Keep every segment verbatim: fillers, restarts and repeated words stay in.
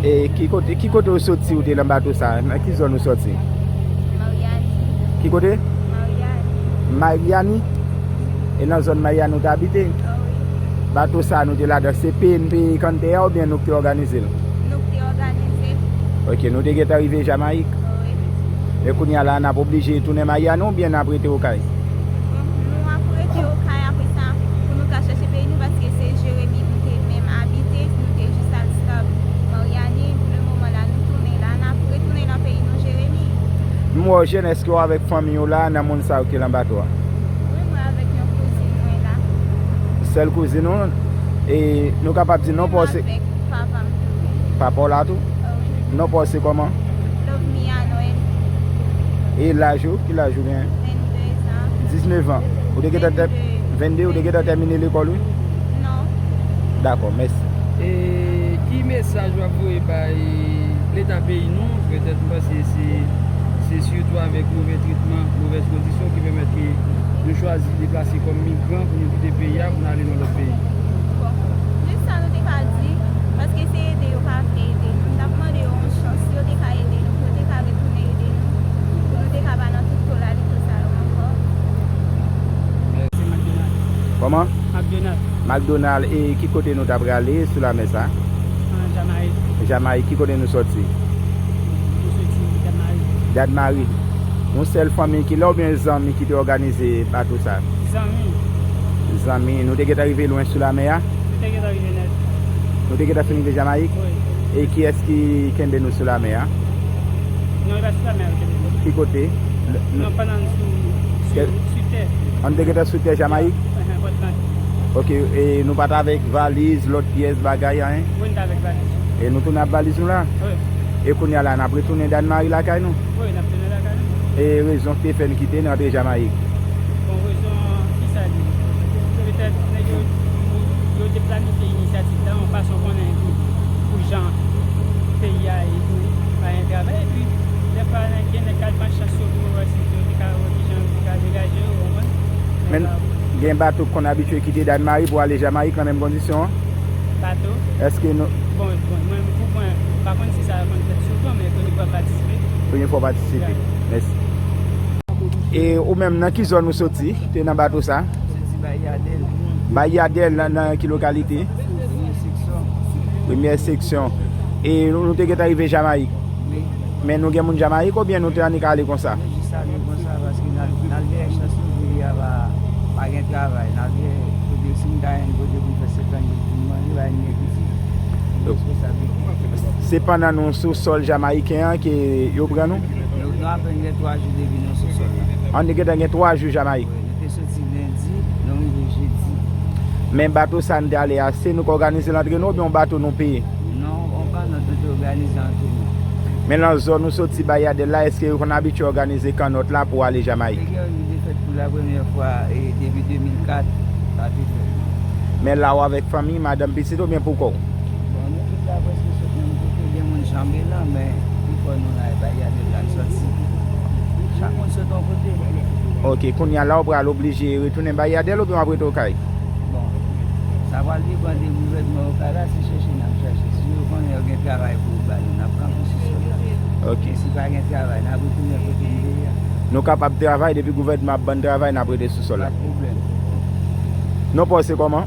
E ki kote, ki kote ou soti, ou te nan bato sa? Nan ki zòn ou soti? Maryani. Ki kote? Maryani. Maryani? E nan zòn Maryani ou te abite? Wi. Bato sa nou te ladan, se P N P Kantè a oubyen nou k te òganize l? Nou k te òganize. Ok, nou te gentan rive Jamayik? Wi. E kounye a la, n ap oblije tounen Maryani oubyen n ap rete Okay? Bon, nou ap rete Okay apre sa pou nou ka chèche peyi nou, paske se Jeremi nou te menm abite, nou te jis al stop Maryani. Pou le moman la, nou tounen la, n ap retounen nan peyi nou, Jeremi. M wè w jèn, èske w avèk fanmi w la, nan moun sa yo ki lan bato a? Wi, mwen avèk yon kouzin mwen la. Sèl kouzin ou? E nou kapab di non pa w se? Mwen avèk papa m tou. Papa w la tou? Wi. Non pa w se kòman? Lovemia Noël. E laj ou? Ki laj ou gen? Vennde zan. Diznèf an. Ou te gentan tè-, vennde, ou te gentan tèmine lekòl, wi? Non. Dakò, mèsi. E ki mesaj w ap voye bay Leta peyi nou? Petèt m panse se, se sitou avèk movè tretman, movèz kondisyon ki pèmèt ke nou chwazi deplase kòm migran pou nou kite peyi a, pou n ale nan lòt peyi. Bon, jis sa nou te ka di, paske se ede yo pa vle ede nou. Nou t ap mande yo yon chans, si yo te ka ede nou, pou yo te ka retounen ede nou, pou nou te ka pa nan tout tolalite sa yo ankò. Kòman? McDonald. McDonald, e ki kote nou ta prale sou lamè sa? An Jamayik. Jamayik, ki kote nou soti? Nou soti Dad Mari. Dad Mari. Yon sèl fanmi ki la oubyen zanmi ki te òganize bato sa? Zanmi. Zanmi, nou te gentan rive lwen sou lamè a? Nou te gentan rive nèt. Nou te gentan fin rive Jamayik? Wi. E kiyès ki kenbe nou sou lamè a? Non, e pa sou lamè a yo kenbe nou. Ki kote? Non, pandan n sou, sou, sou tè. An te gentan sou tè Jamayik? Ehn, pòt la. Ok, e nou pa t avèk valiz, lòt pyès, bagay, anyen? Wi, n t avèk valiz. E nou tounen ak valiz nou la? Wi. E kounye a la, n ap retounen Dad Mari lakay nou? Wi, n ap tounen lakay nou. E rezon ki te fè n kite n rantre Jamayik? Bon, rezon, ki sa li? Petèt, nèg yo, yo te planifye inisyativ la, yon fason konnen pou, pou jan peyi a ye pou pa gen travay. Epi, dèfwa, gen nèg k al pran chans yo pou yo wè si yo te ka wè ki jan yo te ka degaje yo, ou konprann? Men gen bato k konn abitye kite Dad Mari pou ale Jamayik nan menm kondisyon an? Bato? Èske nou... Bon, bon, mwen, pou mwen, m pa konn si sa konn fèt souvan, men premye fwa m patisipe. Premye fwa w patisipe. Mèsi. E ou menm, nan ki zòn ou soti? Te nan bato sa? Soti Bayadèl. Bayadèl nan, nan ki lokalite? Premye seksyon. Premye seksyon. E nou, nou te gentan rive Jamayik? Wi. Men nou gen moun Jamayik oubyen nou te annik ale konsa? Nou jis ale konsa paske n al, n al dèyè chans nou, peyi a pa, pa gen travay. N al dèyè kote si n ta jwenn kote pou n fè senkant goud pou n manje, pa gen pitit. Donk, se pandan nou sou sòl jamayiken an ke yo pran nou? Nou, nou apèn gen twa jou depi nou sou sòl la. An, nou gentan gen twa jou Jamayik. Wi, nou te soti lendi, nou rive jedi. Men bato sa n te ale a, se nou k òganize l antre nou oubyen yon bato nou peye? Non, yon kannòt nou te òganize antre nou. Men nan zòn ou soti Bayadèl la, èske yo konn abitye òganize kannòt la pou ale Jamayik? Nèg yo vin te fèt pou la premyè fwa, e, depi de mil kat, sa te fèt. Men la ou avèk fanmi, madanm, pitit oubyen pou kò w? Bon, nou tout la prèske sot menm kote, gen moun Janbelan, men pifò nou la e Bayadèl la n sòti. Chak moun sot yon kote. Ok, kounye a la ou pral oblije retounen Bayadèl oubyen w ap rete Okay? Bon, sa pral depann de gouvènman Okay la, se chèche n ap chèche. Si yo konnen yo gen travay pou yo ba nou, n ap kanpe sou sòl la. Ok. Men si pa gen travay, n ap retounen kote n te ye a. Nou kapab travay, depi gouvènman ap ban n travay, n ap rete sou sòl la. Pa t pwoblèm. Non pa w se kòman?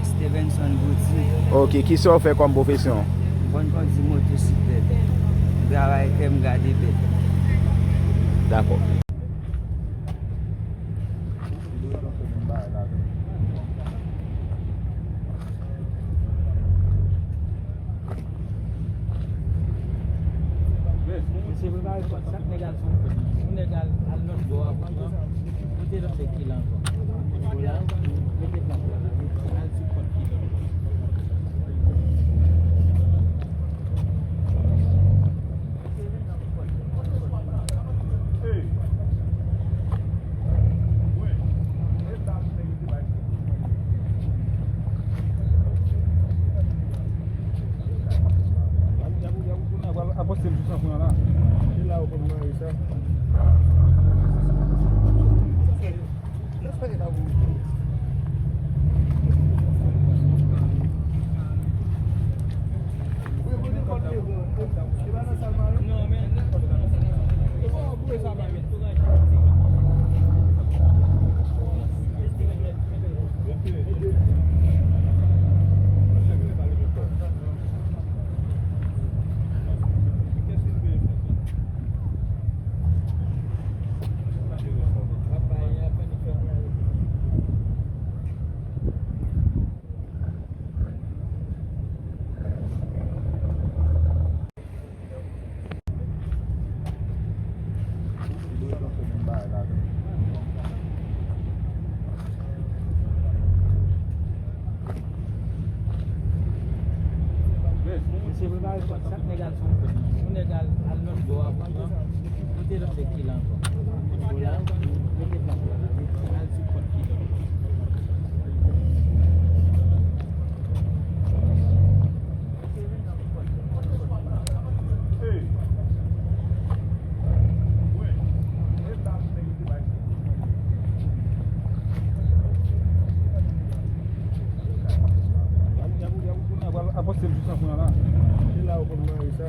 Stevenson Gauthier. Ok, kisa w fè kòm pwofesyon? M konn kondi motosiklèt. M travay tè, m gade bèt. Dakò. Mesye prepare kòd, chak nèg al sou yon kòd. Yon nèg al, al lòt bò a pou pran. Kote lòt nèg ki la ankò? Mete plat la. Al sou kòd ki lòt bò. Mesye prepare kòd, chak nèg al sou yon kòd. Yon nèg al, al lòt bò a, kote lòt nèg ki la ankò? Mete plat la, al sou kòd ki lòt. Apòs se jis nan kwen la. Se la ou konn mare sa.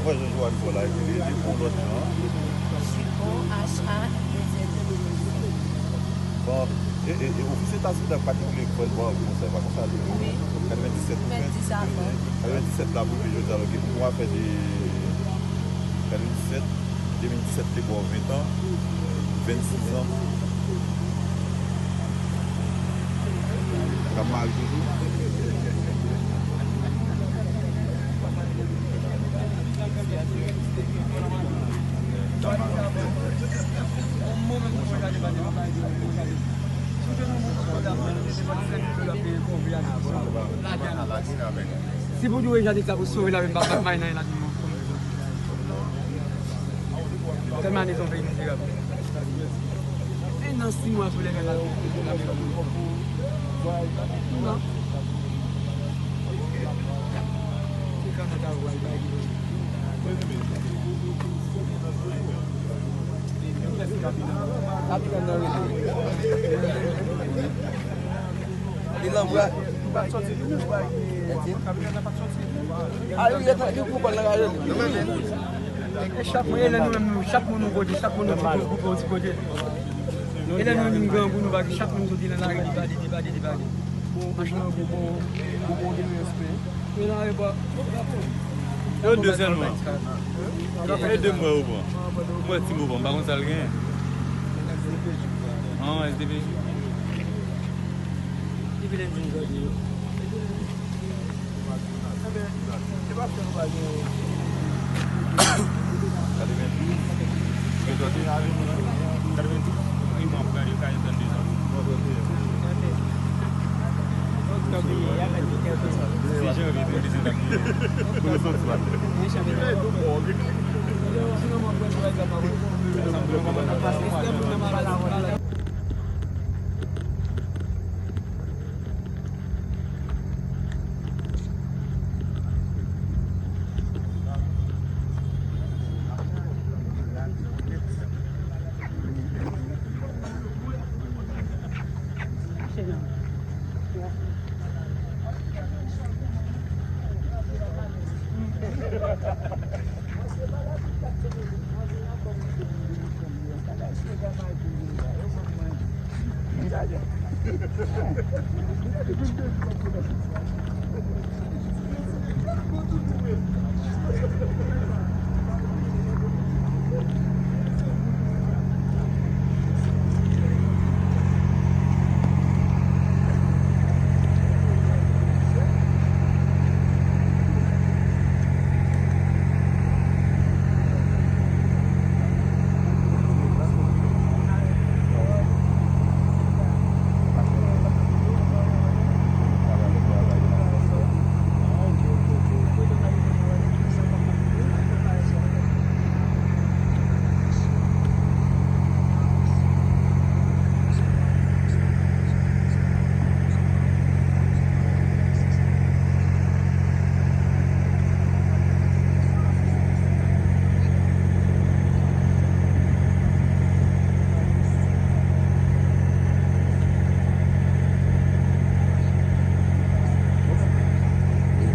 Mwen, jan Joanne fè la, li, li, li pran lòt jan. Siko, H A N E Z. Bon, e, e, e ofisye Tasida pa te vle pran bò konsa, pa konsa li ye. Wi. Katrevendisèt ou fè. Katrevendisèt la, pou jodi a, ok, pou mwen fè de katrevendisèt, de mil disèt te ba w ven tan, vennsis an. K ap mare toujou. Si pou di w Janik sa pou sove lavi m, m ap bay nan lavi m. Tèlman nou se yon peyi mizerab. E nan sis mwa sou lè gaz la. Non. Li nan bra. Li pou kòl nan rayon. E chak moun, e lè nou menm nou, chak moun yon kote, chak moun yon ti kote, yon ti kote. E lè nou menm grangou, nou pa gen, chak moun soti nan lari, li pale, li pale, li pale. Bon, machin nan bon, bon, bon, bon, gen respè. E nan aeropò. Yo de sèlman. E de mwen ou pran. Mwen ti mou pran, m pa konn sa l genyen. An, S D P J. Depi lè m vin jodi yo.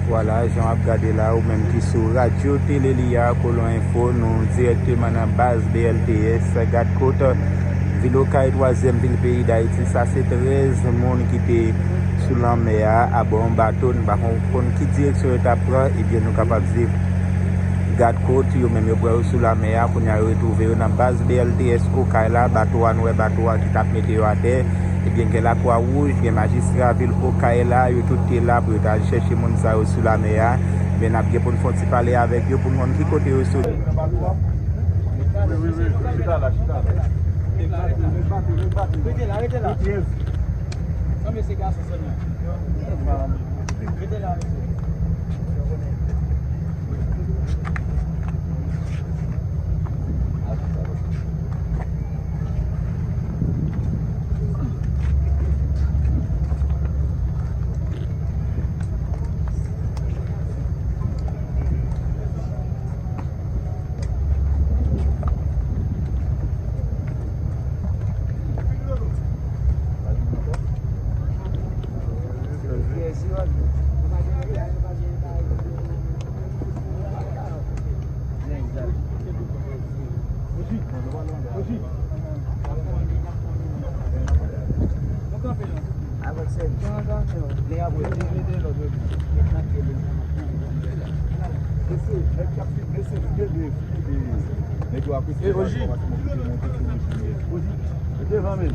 Vwala, jan w ap gade la, ou menm ki sou radyo tele Lia, Kolon Enfo, nou dirèkteman nan baz B L T S, Gad Kot, vil Okay, twazyèm vil peyi Dayiti. Sa se trèz moun ki te sou lanmè a, abò yon bato, nou pa konn ki direksyon yo t ap pran, ebyen, nou kapab di Gad Kot, yo menm yo pran yo sou lanmè a, kounye a yo retwouve yo nan baz B L T S Okay la, bato a, nou wè bato a ki t ap mete yo atè, ebyen, gen Lakwa Wouj, gen majistra vil Okay la, yo tout te la pou yo ta al chèche moun sa yo sou lanmè a. Men n ap gen pou n fè yon ti pale avèk yo pou n konn ki kote yo soti. Wi, wi, wi, chita la, chita la. Rete la, rete la. Sa mesye gason sèlman. Rete la, mesye. Mesye, nèg k ap filme, se filme, filme. Nèg yo ap espere enfòmasyon pou yo monte sou machin yo. Devan men.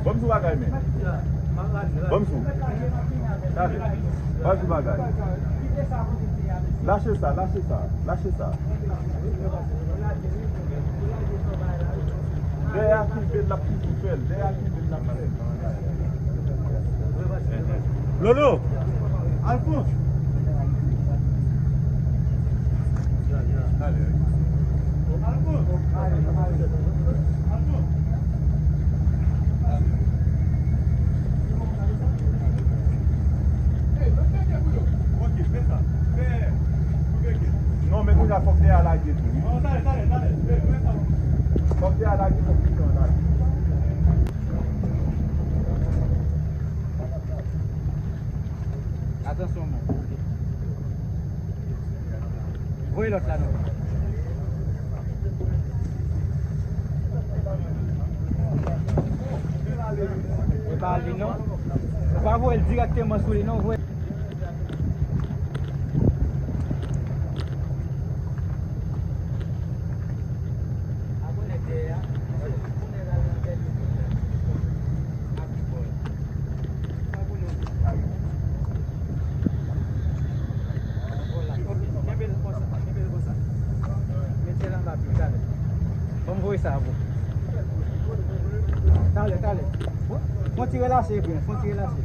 Ban m sou bagay, men. Ban m sou. Gade. Ban m sou bagay. Lache sa, lache sa, lache sa. Dèyè a kenbe l, l ap toujou fè l. Dèyè a kenbe l, l ap fè l. Lolo! Alphonse! Alphonse! Alphonse! Ok, fè sa. Fè. Non, men kounye a fòk dèyè a lage tou, wi. Fòk dèyè a lage, fòk pikan lage. Somon, ok. Voye lòt la non. Voye pa al li non. Ou pa voye l dirèkteman sou li non, voye. Kenbe l konsa, kenbe l konsa. Mete l anba pye w, talè. Ban m voye sa pou. Talè, talè. Fon ti relache, Ebyen, fon ti relache.